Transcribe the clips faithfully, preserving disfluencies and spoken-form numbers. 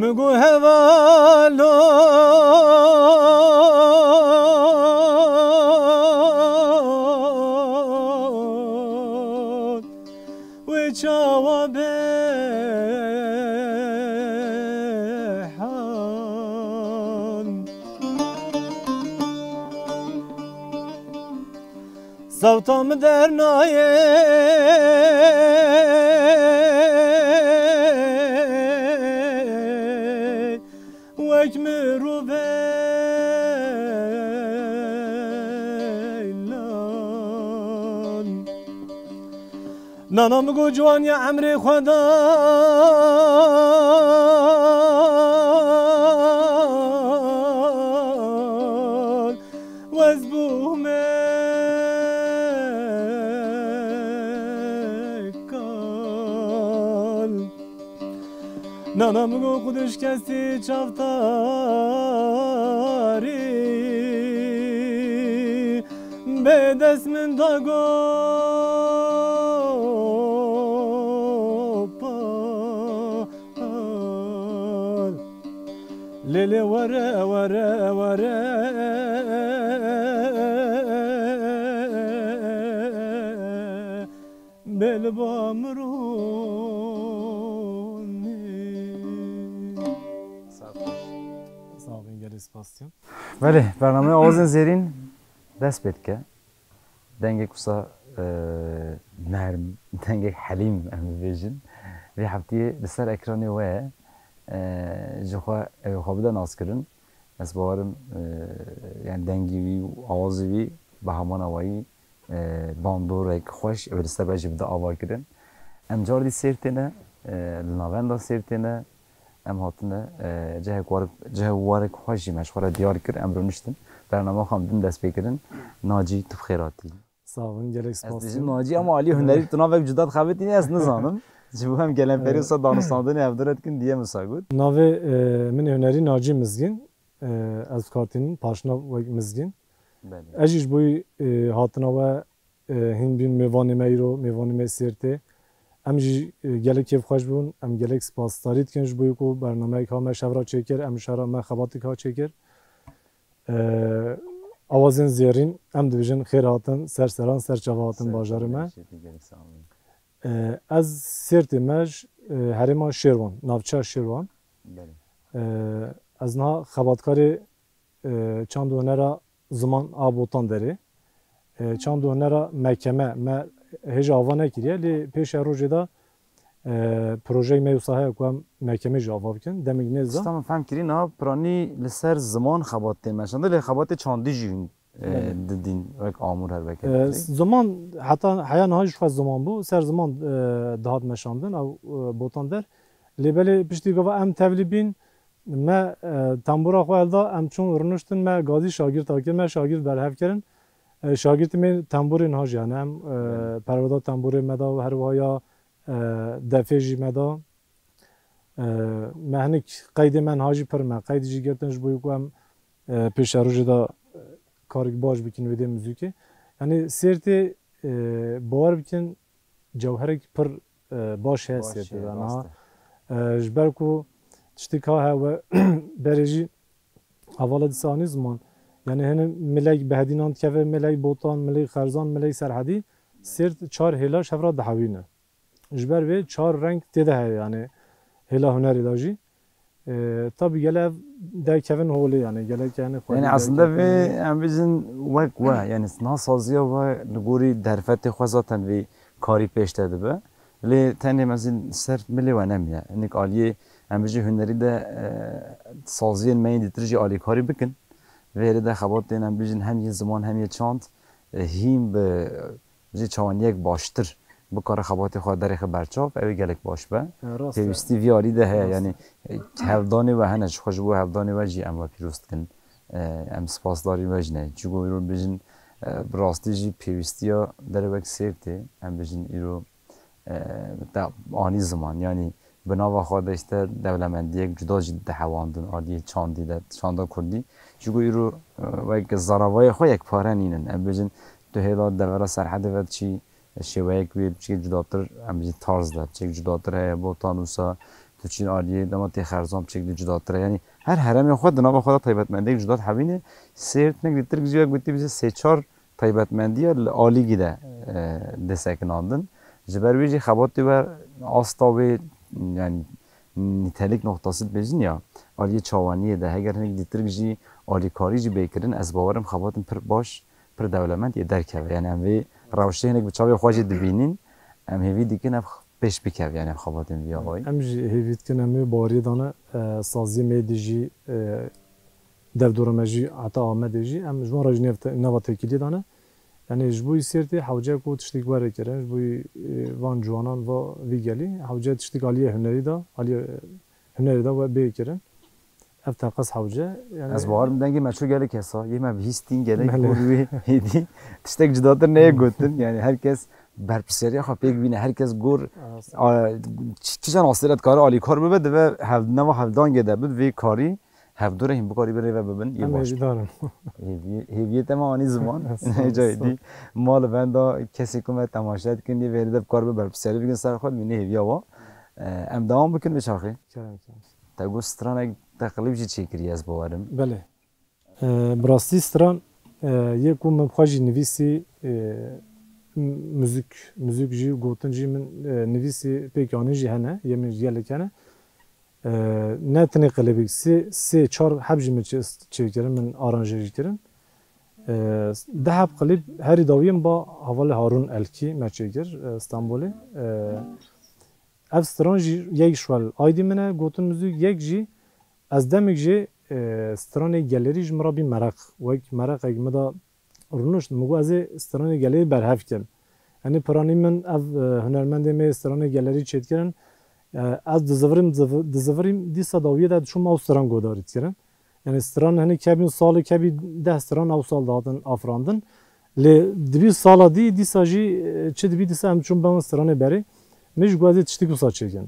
Min got hevalon wê çawa bê hal. Sewta min dernayê wek mirovê lan. Nana min got ciwaniya emrê xwe dan, wez bûme kal. Nana min got xwedê şikestî çavtarî bê dest min da gopal. Lê lê were, were, were. Bê li ba mironê. Sağ bin, gelê spas dikim. Belê, bernameya Awazên Zêrîn dest pê dike. Dengek wisa, e, nerm, dengek helîm em bibêjin. Vê heftiyê li ser ekranê we ye. E, ji xwe ew ê xwe bide naskirin. Ez bawerim, e, yani dengê wî û awazê wî bi heman awayî, e, bandorek xweş ew ê li ser be jî bide avakirin. Em cardî Sêrtê ne, e, li navenda Sêrtê ne. Em hatine, e, cihek warek, cihek warek xweş jî me ji xwe re diyar kir. Em rûniştin. Bernama xwe em din dest pê kirin. Nacî, tu bi xêr hatî. Sağ olun, gelek spas. Ez dibêjim Nacî, ama alî hunerî tu navek cuda dixebitînî, ez nizanim. Ji bo em gelemperî Evet. wisa danûstandinê hevdû re dikin, diye wisa got. Navê, e, min ê hunerî Nacî Mizgîn. E, ez kartînim, paşnav wek Mizgîn. Belê. Ez jî ji bo, e, hatina we, e, hîn bîn mêvanê me îro, mêvanê me Sêrtê. Em jî, e, gelek kêfxweş bûn, em gelek spasdarî dikin ji bo ku bernameyek ha me şevra çêkir, em şevra me xebatik ha çêkir. E, Awazên Zêrîn, em dibêjin xêr hatin, ser seran, ser çava hatin Ser bajarê me. Teşekkür ederim, sağ olun. E, ez Sêrtê me ji, e, herêma Şêrwan, navçeya Şêrwan. Belê. E, ez niha xebatkarê, e, çand û hunera ziman a Botan derê. E, çand û hunera mekeme, me hêja ava nekiriye, lê pêşe rojê de, e, projeyê me wisa heye ku em mekemê jî ava bikin. Demik nêz de. Tişta min fehm kirî, niha piranî li ser ziman xebat tê meşandin, lê xebatê çandî jî hûn, e, Belê. didîn wek amûr her weke E, didî. Ziman heta heya niha jî xwe ziman bû, ser ziman, e, dihat meşandin, ew, e, Botan der. Lê belê piştî gava em tevlî bîn, me, e, tembûra xwe hilda, em çûn rûniştin, me gazî şagirta kir, me şagirt berhev kirin. E, şagirtê me tembûrê niha jî hene, em, e, Belê. perwada tembûrê me da, her wiha ya, e, defê jî me da. E, me hinek qeydê me niha jî pir me, qeyd jî girtin ji bo ku em, e, pêşerojê de, e, karek baş bikin wê dê muzîkê. Yanî Sêrtê, e, bawer bikin, cewherek pir, e, baş heye Baş Sêrtê heye, de rast niha. E, ji ber ku tiştek ha hewe berê jî hevala dîsa anî ziman. Yanî hene milek Behedînan dikeve, milek Botan, milek Xerzan, milek Serhedî. Sêrt çar hêla ji hev re dihewîne. Ji ber vê çar reng tê de heye, yanî hêla hunerê de jî. E, tabî gele ev derkevin holê, yanî gelek, yanî xwedî Yanî aslında derkevin vê holê. Em bêjin wek we, yanî niha saziya we li gorî derfetê xwe zaten vê karî pêş te dibe. Lê tenê mezin ser milê we nemiye. Hinek aliyê em bêjin hunerî de, e, saziyên me yên dîtir jî alîkarî bikin. Vê herê de xebatên em bêjin hem yê ziman hem yê çand, e, hîn bi jî çawaniyek baştir bikare xebatê xwe derêxe berçav, ew ê gelek baş be. E, rast e. Pêwîstî vî alî de heye, Rast e. yanî, e, hevdanê we hene, ji xwe ji bo hevdanê we jî em we pîroz dikin. E, em spasdarî we jî ne. Çigo îro bêjin, e, bi rastî jî pêwîstiya derewek Sêrtê, em bêjin îro, e, te anî ziman, yanî bi nava xwe de işte dewlemendiyek cuda jî dihewandin aliyê çandî de, çanda kurdî. Çigo îro, e, wek zaravayê xwe yekpare nînin. Em bêjin tu hêla devera Serhedê ve diçî, şêweyek wê biçîkê cudatir, em jî tarz de biçîkek cudatir heye. Botan wisa tu çîn aliyê dema tê Xerzan piçek dî cudatir e. Yanî her heremê xwe di nava xwe de taybetmendiyek cuda dihevîne. Sêrt hinek dîtir jî wek gotî bîse sê çar taybetmendiya li alîgî de, e, disekinandin. Ji ber wê jî xebatê we asta wê, yanî nîtelik noktası dibêjin ya, aliyê çawaniyê de heger hinek dîtir jî alîkarî jî bê kirin, ez bawerim xebatin pir baş, pir dewlemend yê derkeve. Yanî em vê rewşê hinek bi çavê xwe jî dibînin, em hêvî dikin ev pêş bikeve, yanî ev xebatên vî awayî. Em jî hêvî dikin, em ê baweriyê dane, e, saziyê me yê dijî, e, dev dora me jî heta Amedê jî, em ji wan re jî nêv te-, nava têkiliyê dane. Yanî ji bo Sêrtê hewce ku tiştek were kirin, ji bo, e, van ciwanan va vî gelî, hewce tiştek aliyê hunerî de, aliyê, e, hunerê de we bê kirin. Ev teqez hewce, yanî ez bawerim dengê me çû gelek kesa, yê me bihîstîn gelek Belê. Gor wê hêdî. Tiştek cudatir neyê gotin, yanî her kes berpirsiyariya xwe pêk bîne, her kes gor, Rast. a, ç-, çi can astêre dikare alîkar bibe, dibe hev-, nava hevdangê de bi vê karî hevdû re hîn bikarî bi rê ve bibin, yê Em baş. Hêvîdar in. Hêviyê, hêviyê te me anî ziman. Sağ ol, Cayê sağ ol. Dî mal benda kesê ku me temaşe dikin, yê vêrê de bikar bi berpirsiyarî bikin ser xwe, mînê hêviya wa. E, em dewam bikin vê çaxê. Kerem, kerem. Te got stranek te klîp jî çêkiriye, ez bawerim. Belê. E, bi rastî stran, e, yê ku min xwe jî nivîsî, e, m-, muzîk, muzîk jî gotin jî min, e, nivîsî pêk anî jî hene, yê min jî gelek hene. E, ne tenê klîbik, sê, sê, çar heb jî min çê-, çêkirin, min aranje jî kirin. E, du heb klîb herî dawiyê min ba hevalê Harun Elkî me çêkir, e, Stenbolê. E, ev stran jî yek ji wel aydî min e, gotin muzîk, yek jî ez demik jê, e, stranê gelerî ji min re bî mereq. Wek mereqek min da rûnişt, min got ez ê stranê gelerî berhev kim. Yanî piranî min ev, e, hunermendê me yê stranê gelerî çêdikirin. E, ez dizivirîm, diziv-, dizivirîm, dîsa dawiyê de diçûm ew stran godarî dikirin. Yanî stran hinî kebîn salê kebî deh stran ew sal dihatin afirandin. Lê dibî sala dî, dîsa jî, e, çi dibî dîsa em diçûn bibin stranê berê. Min jî got ez ê tiştik wisa çêkin.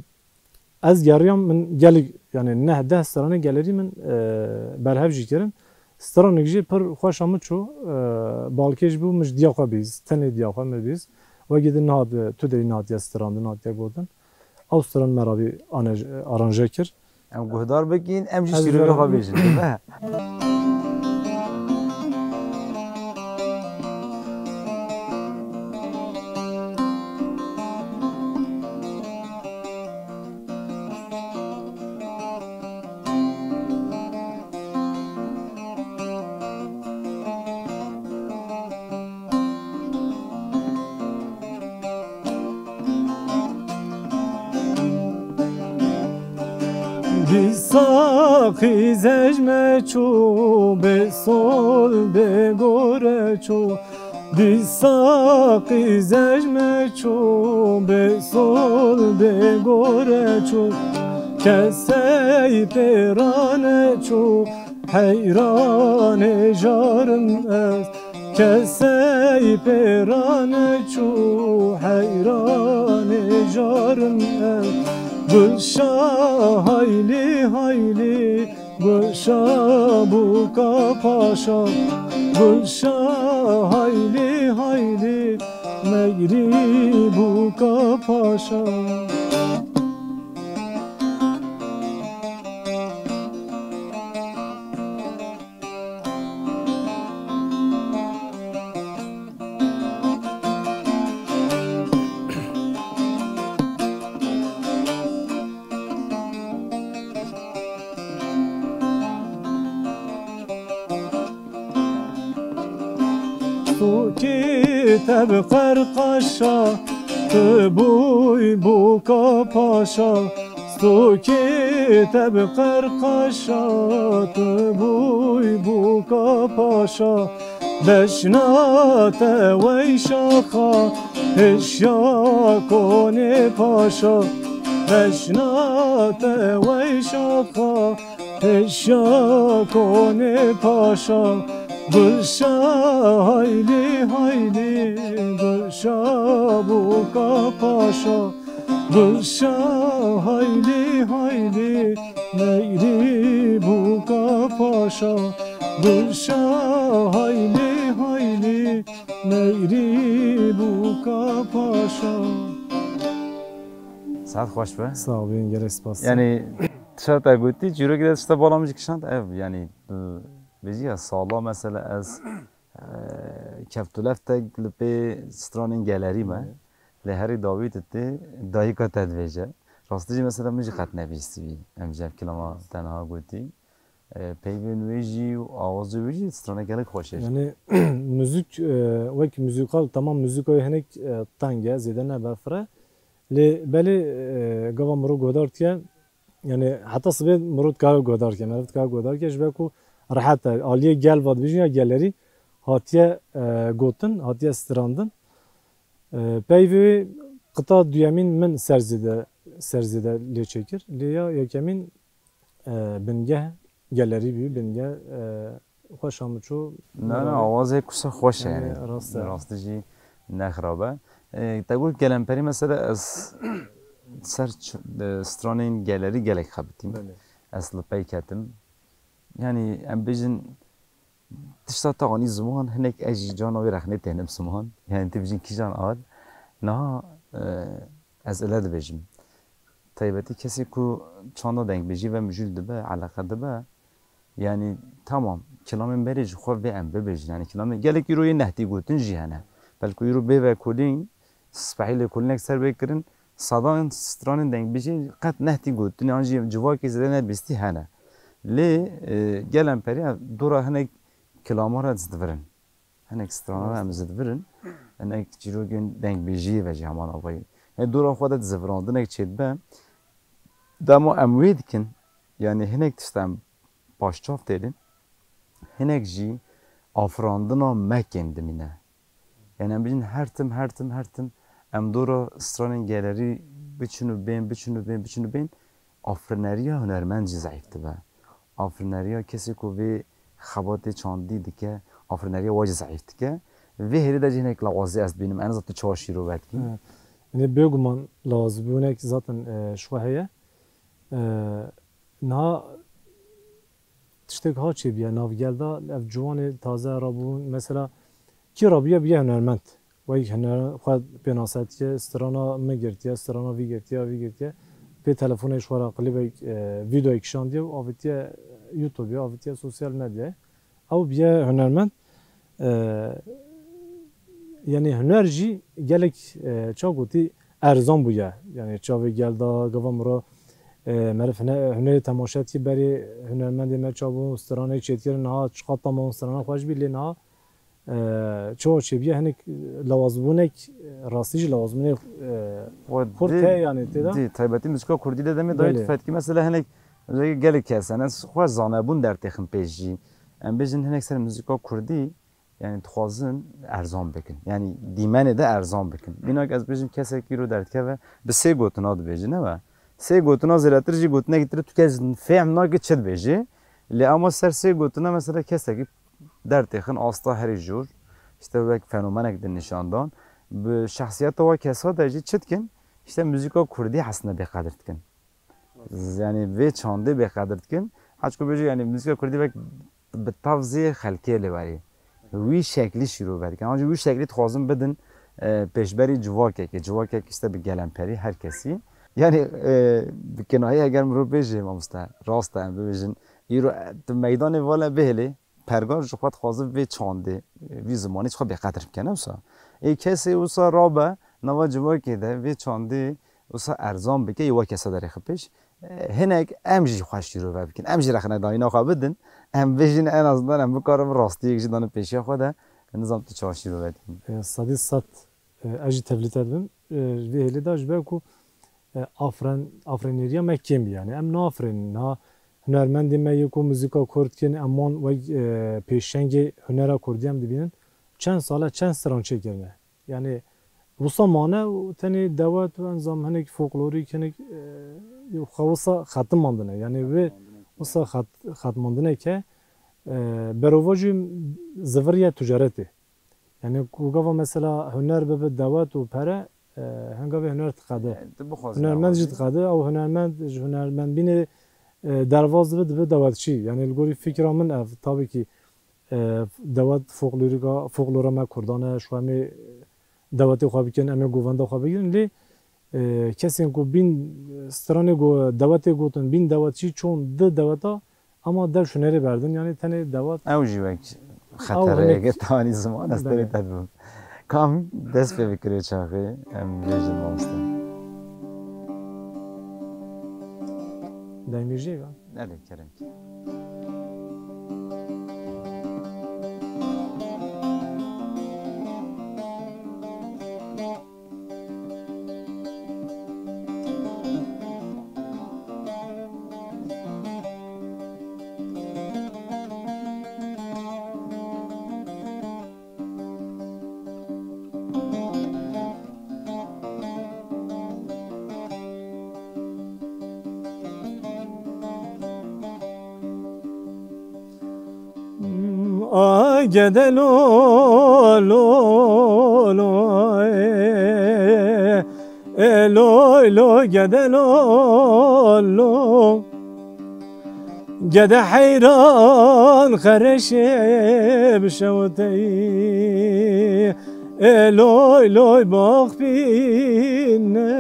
Ez geriyam, min gelek, yanî neh deh stranê gelerî min, e, berhev jî kirin. Stranek jî pir xweş a min çû, e, balkêş bû, min ji diya xwe bihîst, tenê diya xwe min bihîst. Wekî din niha di, tu derî nihatiye strandin, nihatiye gotin. Ew stran me rabî anej-, aranje kir. Em guhdar bikin, em jî Ez şîrovê xwe zaten bêjin, değil mi? Dîsa qîzej me çû, bê sol bê gore çû. Dîsa qîzej me çû, bê sol bê gore çû. Kesey pêra neçû, heyranê jarim ez. Kesey pêra neçû, heyranê jarim ez. Gulşah haylî haylî, Gulşah bûka paşa, Gulşah haylî haylî, meyrî bûka paşa. Stokê te bi qerqaşa, tu bûy bûka paşa. Stokê te bi qerqaşa, tu bûy bûka paşa. Beşna te wey şaxa, hişya konê paşa. Beşna te wey şaxa, hişya konê paşa. Gulşah haylî haylî, Gulşah bûka paşa. Gulşah haylî haylî, meyrî bûka paşa. Gulşah haylî haylî, meyrî bûka paşa. Saet xweş be. Sağ ol, gelek spas. Yani tişta te gotî, çîrokê de tişta bala min jî kişand ev, yani tu bêjî ya sala mesela ez e, kevtuleftek li pê stranên gelerî me. Lê herî dawî tu tê dayika te dibêje. Rastî jî mesela min jî qet nebîstî bî. Em ji ev kilama te niha gotî. E, peyvên wê jî û awazê wê jî stranê gelek xweş e. Yani müzik, e, wek müzikal, tamam, müzikayê hinek e, teng e, zêde ne berfireh. Lê belê e, gava mirov guhdar diye, yani heta sibê mirov dikare guhdar ke, meriv dikare guhdar ke, ji ber ku rehet e, aliyê gel va dibêjin ya gelerî hatiye e, gotin, hatiye strandin. E, peyvê wê qita duyemîn min ser zêde, ser zêde lê çêkir. Lê ya yekemîn e, bingeh, gelerî bî, bingeh e, xweş a min çû. Na, na, awazê kusa xweş e Yani yani. rast e. Rastî jî ne xirab e. E, te got gelemperî mesela ez ser ç- e, stranên gelerî gelek xebitîm. Belê. Ez li pey ketim. Yani em bêjin tişta te anî ziman hinek ez jî cana wê rexnê tênim ziman. Yani tu bêjin kîjan al. Niha e, ez ile dibêjim. Taybetî kesê ku çanda dengbêjî ve mijûl dibe, eleqe dibe, yani tamam, kilamên berê ji xwe vê em bibêjin. Yani kilamên gelek îro yê nehtî gotin jî hene. Belku îro bê vekolîn, spehî lêkolînek ser bê kirin, sedan stranên dengbêjî qet nehtî gotin, yan jî civakê zêde nebîstî hene. Lê e, gel em perî dora hinek kilama re dizidivirin. Hinek strana re em zidivirin. Hinek çîrokên dengbêjiyê ve jî heman avayî. He dora xwe de zivirandinek çêdibe. Dema em wê dikin, yani hinek tişt em paşçav têlin, hinek jî afirandina me kêm dimîne. Yani em bijin her tim, her tim, her tim em dora stranên gelerî biçin û bên, biçin û bên, biçin û bên, afrineriya hunermend jî zeîf dibe. Afrineriya kesê ku vê xebatê çandî dike, afrineriya wa jî zeîf dike. Vê hêlê de jî hinek lawazî ez dibînim. En azından tu çawa şîrove dikî? Evet. Yani bêguman lawazîbûnek zaten e, ji xwe heye. E, niha tiştek ha çêbiye nav gel de, ev ciwanê taze rabûn. Mesela kî rabiye biye hunermend. Wey huner xwe pênasetiye, strana min girtiye, strana vî girtiye, vî girtiye. Pê telefonê ji xwe re klîbek, e, vîdeoyek kişandiye û avitiye YouTube, avitiye sosyal medyayê. Ew biye hunermend. E, yani huner jî gelek e, ça gotî erzan bûye. Yani çavê gel da gava miro e, meriv hune- hunerê temaşe dikî berê hunermendê me çabûn stranê çêdikirin niha çiqat tamam strana xweş bî lê niha e, çawa çêbiye hinek lawazbûnek rastî jî lawazbûnek e, Wa xurt dî- heye yani tê de. Dî, taybetî muzîka kurdî de demê dayê Belê. tu fetkî mesela hinek özellikle gelek kes hene xwe zanebûn dertêxin pêş jî. Em bêjin hinek ser muzîka kurdî yani dixwazin erzan bikin. Yani dîmenê de erzan bikin. Bînak ez bêjim kesek îro derdikeve bi sê gotina dibêjin ew e. Sê gotina zêdetir jî gotinek tire tu kes fêm nake çi dibêjê. Lê ama ser sê gotina mesela kesekî dertêxin asta herî jor. İşte wek fenomenek din nîşan dan. Bi şexsiyeta wa kesa de jî çi dikin? İşte muzîka kurdî hesine bêqedir dikin. Yani vê çandê bêqedir dikin. Heçku bêjî yani muzîka kurdî wek bi tavzê xelkê lê werî. Wî şeklî şîrove dikin. Ancî wî şeklî dixwazin bidin e, pêşberî civakekê. Civakek işte bi gelemperî her kesî. Yani e, bi kinayê eger mirov bêjê mamoste, rast e em bibêjin. Îro e, tu meydanê vale bihêlê, pergar ji xwe dixwaze vê çandê, vî zimanî ji xwe bêqedir bike, ne wisa? Ê kesê wisa rabe nava civakê de vê çandê wisa erzan bike, yê wa kesa derêxi pêş. E, hinek em jî xwe şîrove bikin, em jî rexnedayîna xwe bidin, em bêjin en azından em bikarin rastiyek jî danin pêşiya xwe de, nizam tu çawa şîrove dikî. E, sedî sed e, ez jî tevlî te dibim. E, vê hêlê de ji ber ku e, afren, afrêneriya me kêm bî. Yani em naafrênin. Ha, hunermendê me yê ku muzîka kurd dikin, em wan wek e, pêşengê hunera kurdî em dibînin. Çend sal e, çend stran çêkirine. Yani wisa mane û tenê dewet û enzam hinek folklorîk, hinek e, xwe wisa xetimandine. Yani vê wisa xet, xetimandine ke e, berovajî ziviriye ticaretê. Yani ku gava mesela huner bibe dewet û pere, e, hengavê huner diqede. Tu bixwazî Hunermend jî nexwazî. Diqede, ew hunermend ji hunermendbînê e, derbas dibe, dibe dewetçî. Yani li gorî fikra min ev, tabii ki e, dewet folklorîka, folklora me kurdan e, şu em ê dewetê xwe bikin, em ê govenda xwe bigirin. Lê E, kesên ku bîn stranê ku dewetê gotin, bîn dewet jî çûn di deweta, ama dev şûnerê berdin, yanî tenê dewet. Ew jî wek xetereyeke tanî ziman ez tenê te dibim. Kam dest pê bikirê çaxê, em bêjin mamoste. Dengmîrjê be. Erê, kerem. Ay gede lo, lo, lo, e, e, loy, loy, gede lo, lo. Gede heyran xereşê bişewteyî. E, loy, loy, baxpîne.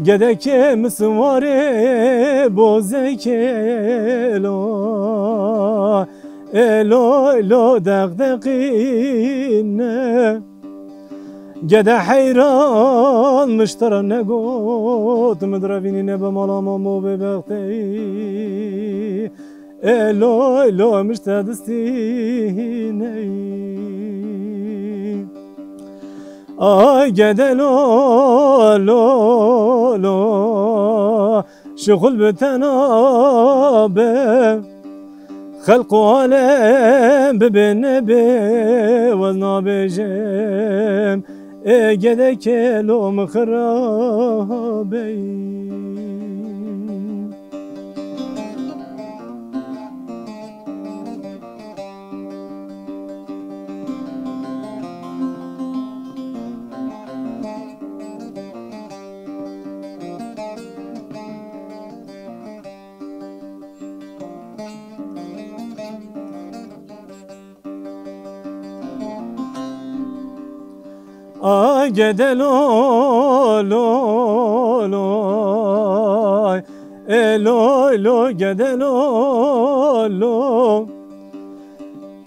Gedekê miswarê bozekê lo, ê lo, ê lo, deqdeqîne. Gede heyran miştera negot, min direvînî nebe mala mamo bê bexteyî. Ê lo, ê lo, mişte distîneyî. Ay gede lo, lo, lo, şixul bi tena be. Xelq û alem bibe nebe, wez nabêjim, ê gede kelo min xirabeyî. A gede lo, lo, loy, e loy, loy, gede lo, lo.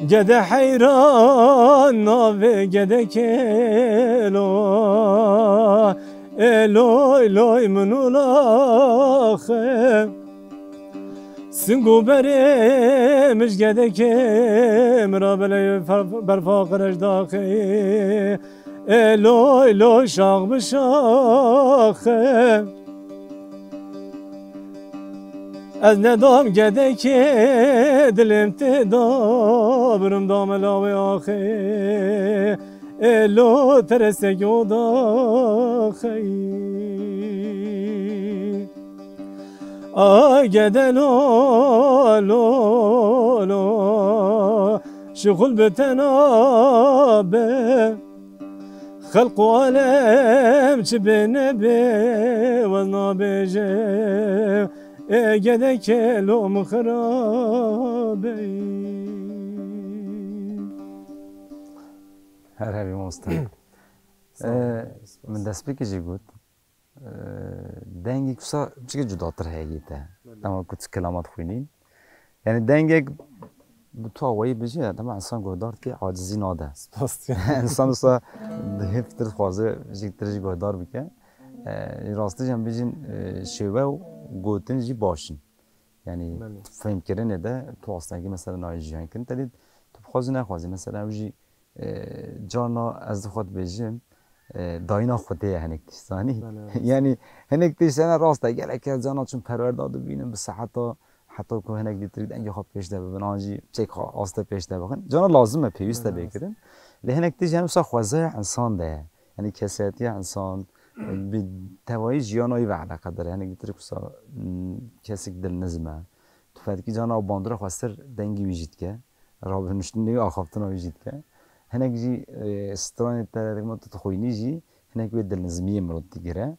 Gede heyran navê gede kelo, e loy, loy, min û laxe. Sing û berê mij gedekê, min ra belê berfa qirêj daxê. E loy loy şax bi şaxe. Ez nedam gedekê, dilêm tê da, birim dame lawê axê. E lo teresek o daxey. A gede lo, lo, lo, şixul bi tena be. Xelq û alem çi bê nebê, wez nabêje, ê gede kelo min xirabey. Her hebî mamoste. Sağ ol. Ee, spas. Min destpêkê jî got, ee, dengê wisa çike cudatir heye yê te. Belê. Ama ku tu kilama dixwînî. Yani dengek bi tu awayî bijî, dema insan guhdar dike, acizî nade. Spas diye. Însan wisa hêvtir dixwaze, jî tir jî guhdar bike. Ee, rastî jî em bijîn, ee, şêwe û gotin jî baş in. Yani Belê. Fehmkirinê de tu astengî mesela nayê jiyan kirin. Te dî tu bixwazî nexwazî. Mesela ew jî E, carna ez dixwe dibêjim, e, dayîna Xwedê ye hinek tişt, zanî? Belê, rast. Yani hinek tişt hene rast e, gelek kes carna çûn perwerda dibînin, bi seheta heta ku hinek dîtir dengê xwe pêş de bibin, an jî çek xwe aste pêş de bixin. Carna lazim e, pêwîst e Belê, rast. Bê kirin. Lê hinek tişt yani wisa xwezaya insan de ye. Yani kesetiya insan, bi tevayî jiyana wî ve eleqedar e. Hinek dîtir wisa, m, kesik dilnizm e. Tu fedikî carna bandora xwestir dengî wî jî dike. Rabihiştinê wî, axaftina wî jî dike. Hinek jî, e, stranê te dema tu dixwînî jî, hinek wê dilnizmiyê mirov digire.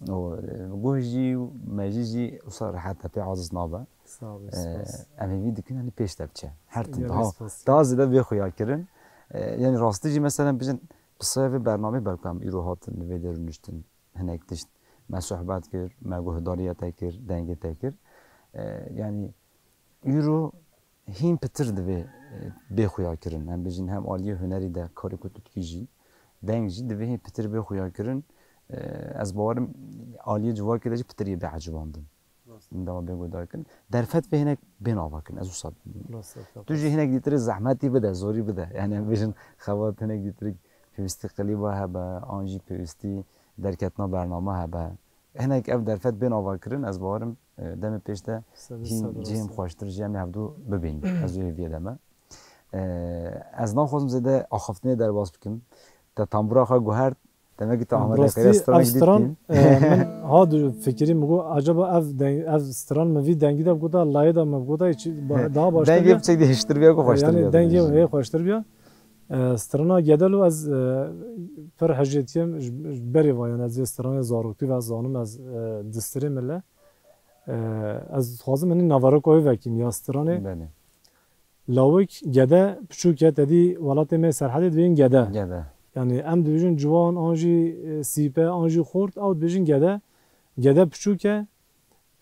Û, e, guh jî û mejî jî wisa rehet e, pê aciz nabe. Sağ ol, E, spas. Em ê vî dikin, hani pêş de biçe. Her tim Gelek daha, spas. Daha zêde bê xuya kirin. E, yani rastî jî mesela bijin, Bi seyvê bernamê belkam îro hatin li vê derê rûniştin. Hinek tişt me sohbet kir, me guhdariyê te kir, dengê te kir. E, yanî îro hîn pitir divê, e, bê xuya kirin. Em bêjin hem aliyê hunerî de karê ku tu dikî jî, deng jî divê hîn pitir bê xuya kirin. E, ez bawerim aliyê civakê de jî pitir yê bê ecibandin. Rast. Dema bê guhdarkirin. Derfet vê hinek bên avakirin. Ez wisa dibînim. Rast, rast, rast. Tu jî hinek dîtirê zehmetî bide, zorî bide. Yani em bêjin xebat hinek dîtirê pêwîstî klîba hebe, an jî pêwîstî derketina bername hebe. Hinek ev derfet bên avakirin, ez bawerim, e, demê pêş de Sebî hîn sebî cihên rast. Xweştir jî em ê hevdû bibînin. Ez wê hêviyê de me. E, ez naxwazim zêde axaftinê derbas bikim. Te tambura xwe guhert, demek ki te Em, amadekariya rastî, stranek ev stran, dîtî. E, min ha du fikirî min got, acaba ev deng-, ev stran min vî dengî de bigota, layê de min bigota, hiç ba-, daha baştir Dengê bûya. Biçek de hiştir bûya ku E, xweştir yani bûya dengê dibêjin. Hê xweştir bûya. E, strana Gedel û ez, e, pir hejêtiyim ji, ji berê ve, yani ez ê stranê zaroktî ve ez zanim ez, e, distirê min le. E, ez dixwazim hinî naveroka wê vekîm ya stranê. Belê. Lawik gede piçûk e, te dî welatê me Serhedê dibêjin gede. Gede. Yani em dibêjin ciwan, an jî, e, sîpe, an jî xort, ew dibêjin gede. Gede piçûk e,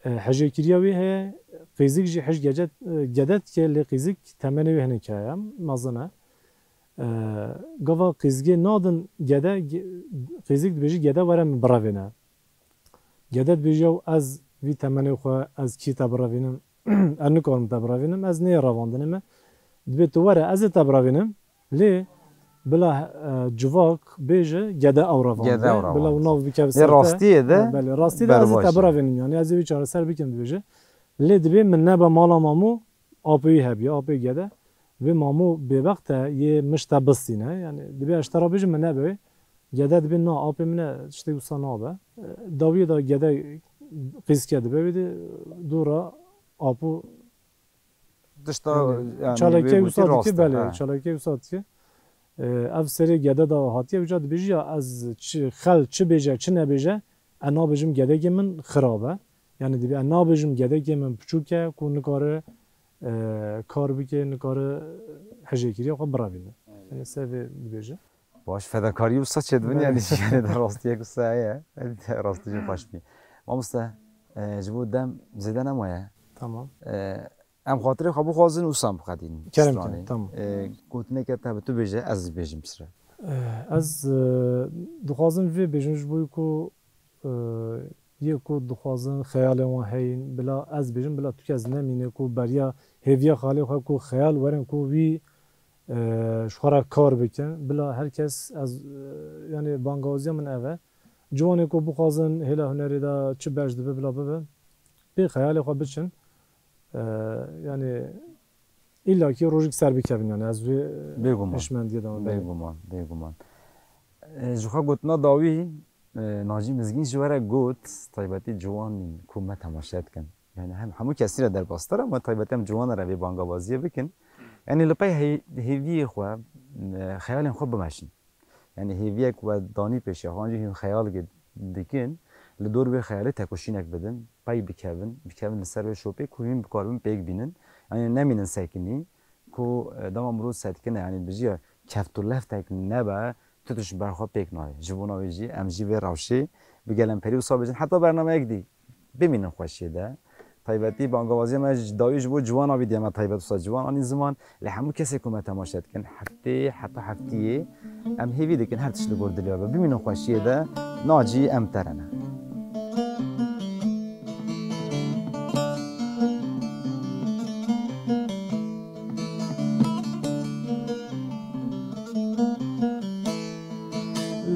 e, hejêkiriya wî heye, qîzik jî hij gece, e, gede dike, lê qîzik temenê wî hinek heye, mezin e. E, gava qîzgê nadin gede, ge-, qîzik dibêjî gede were min birevêne. Gede dibêjî, ew ez vî temenê xwe, ez kî te birevînim, ez nikarim te birevînim, ez nê revandinê me. Dibê tu were, ez ê te birevînim, lê bila, e, civak bêje, gede ew revandine. Gede ew revandine. Bila ew nav bikeve ser te. Lê rastiyê de Ha, belê, rastî de ez ê te berbaş e. Birevînim, yani ez ê wî çareser bikim dibêje. Lê dibê min nebe mala mamû, apê wî hebiye, apê gede. Dibê mamû bêbext e, yê mij te bistîne. Yani dibê ez ji te re bêjim min nebe wê. Gede dibê na, apê min e, tiştê wisa nabe. E, dawiyê de gede qîzke dibe, wê de dû re apo Tişta, yani, yani, çalakiyê wê wisa gotî dike, rast e, belê, ha. Çalakiyê wisa dike. E, ev serê gede de hatiye, wîca dibêjî ya ez çi xel, çi bêje, çi nebêje, e, nabêjim gedekê min xirab e. Yani dibê, e, nabêjim gedekê min piçûk e, ku nikare, e, kar bike, nikare hejêkiriya xwe birevîne. Aynen. Yani ser vê dibêje. Baş, fedakarî wisa çêdibin, belê, yani, jiyanê de rastiyek wisa heye. Rastî jî xweş bî. Mamoste, e, ji bo dem zêde nemaye. Tamam. E, em xatirê xwe bixwazin wisa biqedînin. Kerem stranê. Kin, tamam. E, gotineke te bi tu bêje, ez bêjim pisre. E, ez, e, dixwazim vê bêjim ji bo ku, e, yê ku dixwazin xeyalên wan heyîn, bila ez bêjim, bila tu kes nemîne ku beriya hêviya xalê xwe ku xeyal werin ku wî e, ji xwe re kar bikin. Bila her kes, ez, e, yani bangawaziya min ev e. Ciwanê ku bixwazin hêla hunerê de çi berj dibe bila bibe. Pê xeyalê xwe biçin. E, yani îlla ki rojek ser bikevin yani ez vê Bêguman. Hişmendiyê de me. Bêguman, bêguman. E, ji xwe gotina dawî, e, Nacî Mizgîn ji we re got, taybetî ciwanên ku me temaşe dikin. Yani hem hemû kesî re derbastir e, ama taybetî em ciwanan re vê bangabaziyê bikin. Yani li pey hey-, hêviyê xwe, e, xeyalên xwe bimeşin. Yani hêviyek we danî pêşiya xwe, an jî hûn xeyalekê dikin, li dor wê xeyalê tekoşînek bidin, pey bikevin, bikevin li ser wê şopê ku hûn bikaribin pêk bînin. Yani nemînin sekinî ku, e, dema mirov sekinî, yani bijiya keft û leftek nebe, tu tişt ji ber xwe pêk nayê. Ji bona wê jî em jî vê rewşê bi gelemperî wisa bêjin. Heta bernameyek dî bimînin xweşiyê de. Taybetî bangawaziya me ji dawî ji bo ciwana vî diye me taybet wisa ciwan anî ziman. Lê hemû kesê ku me temaşe dikin, heftê heta heftiyê em hêvî dikin her tişt li gor dilê we be. Bimînin xweşiyê de, Nacî em te re ne.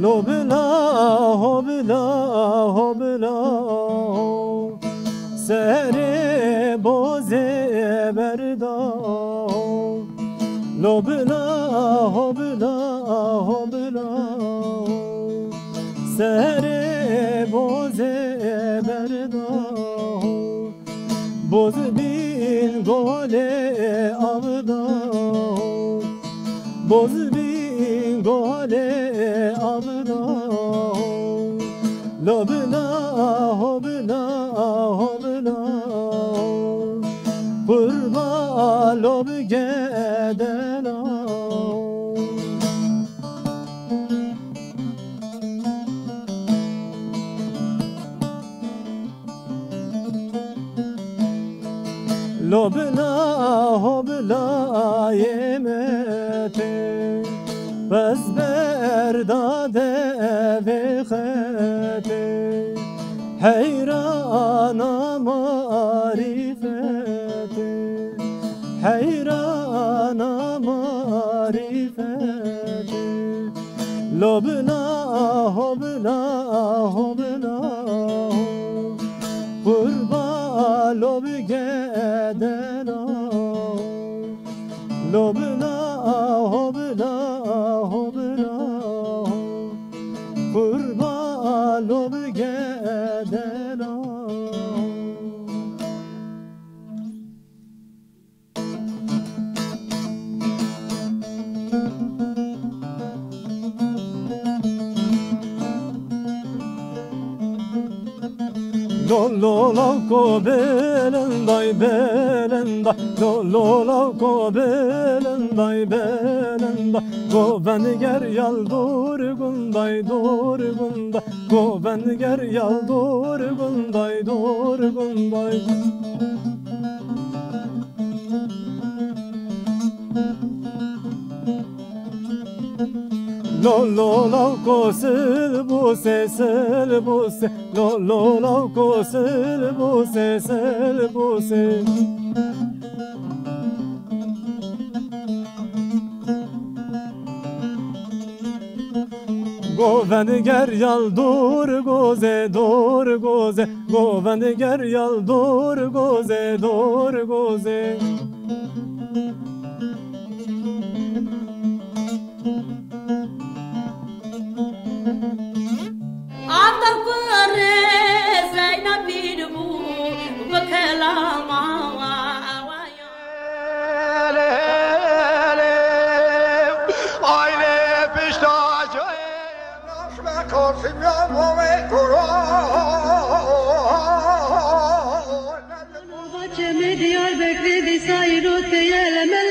Lo bila, ho bila, ho bila, ho. Serê bozê berda, ho. Lo bila, ho bila, ho bila, ho. Serê bozê berda, ho. Boz bin golê avda, boz bin golê avda. Lo bila, ho bila, ho bila, qurba lo bi gedela. Lo bila ho bila yê me tê, pez berda devê xetê, heyrana marîfetê, heyrana marîfetê. Lo bila ho bila ho bila ho. Qurba lo bi gedela ho. Lo bila ho bila ho bila ho. Qurba lo bi gedela ho. Lo lo lawko belenday belenday. Lo lo lawko belenday belenday. Govend ger yal dor gunday dor gunday. Govend ger yal dor gunday dor gunday. Lo lo lawko silbûsê silbûsê. Lo lo lawko silbûsê silbûsê. Govend ger yal dor gozê dor gozê. Govend ger yal dor gozê dor gozê. After kurê Zeynep bir bû, bi kelama wa. Aile pişta. Bahçemi Diyarbekir'de sayın o teyeleme.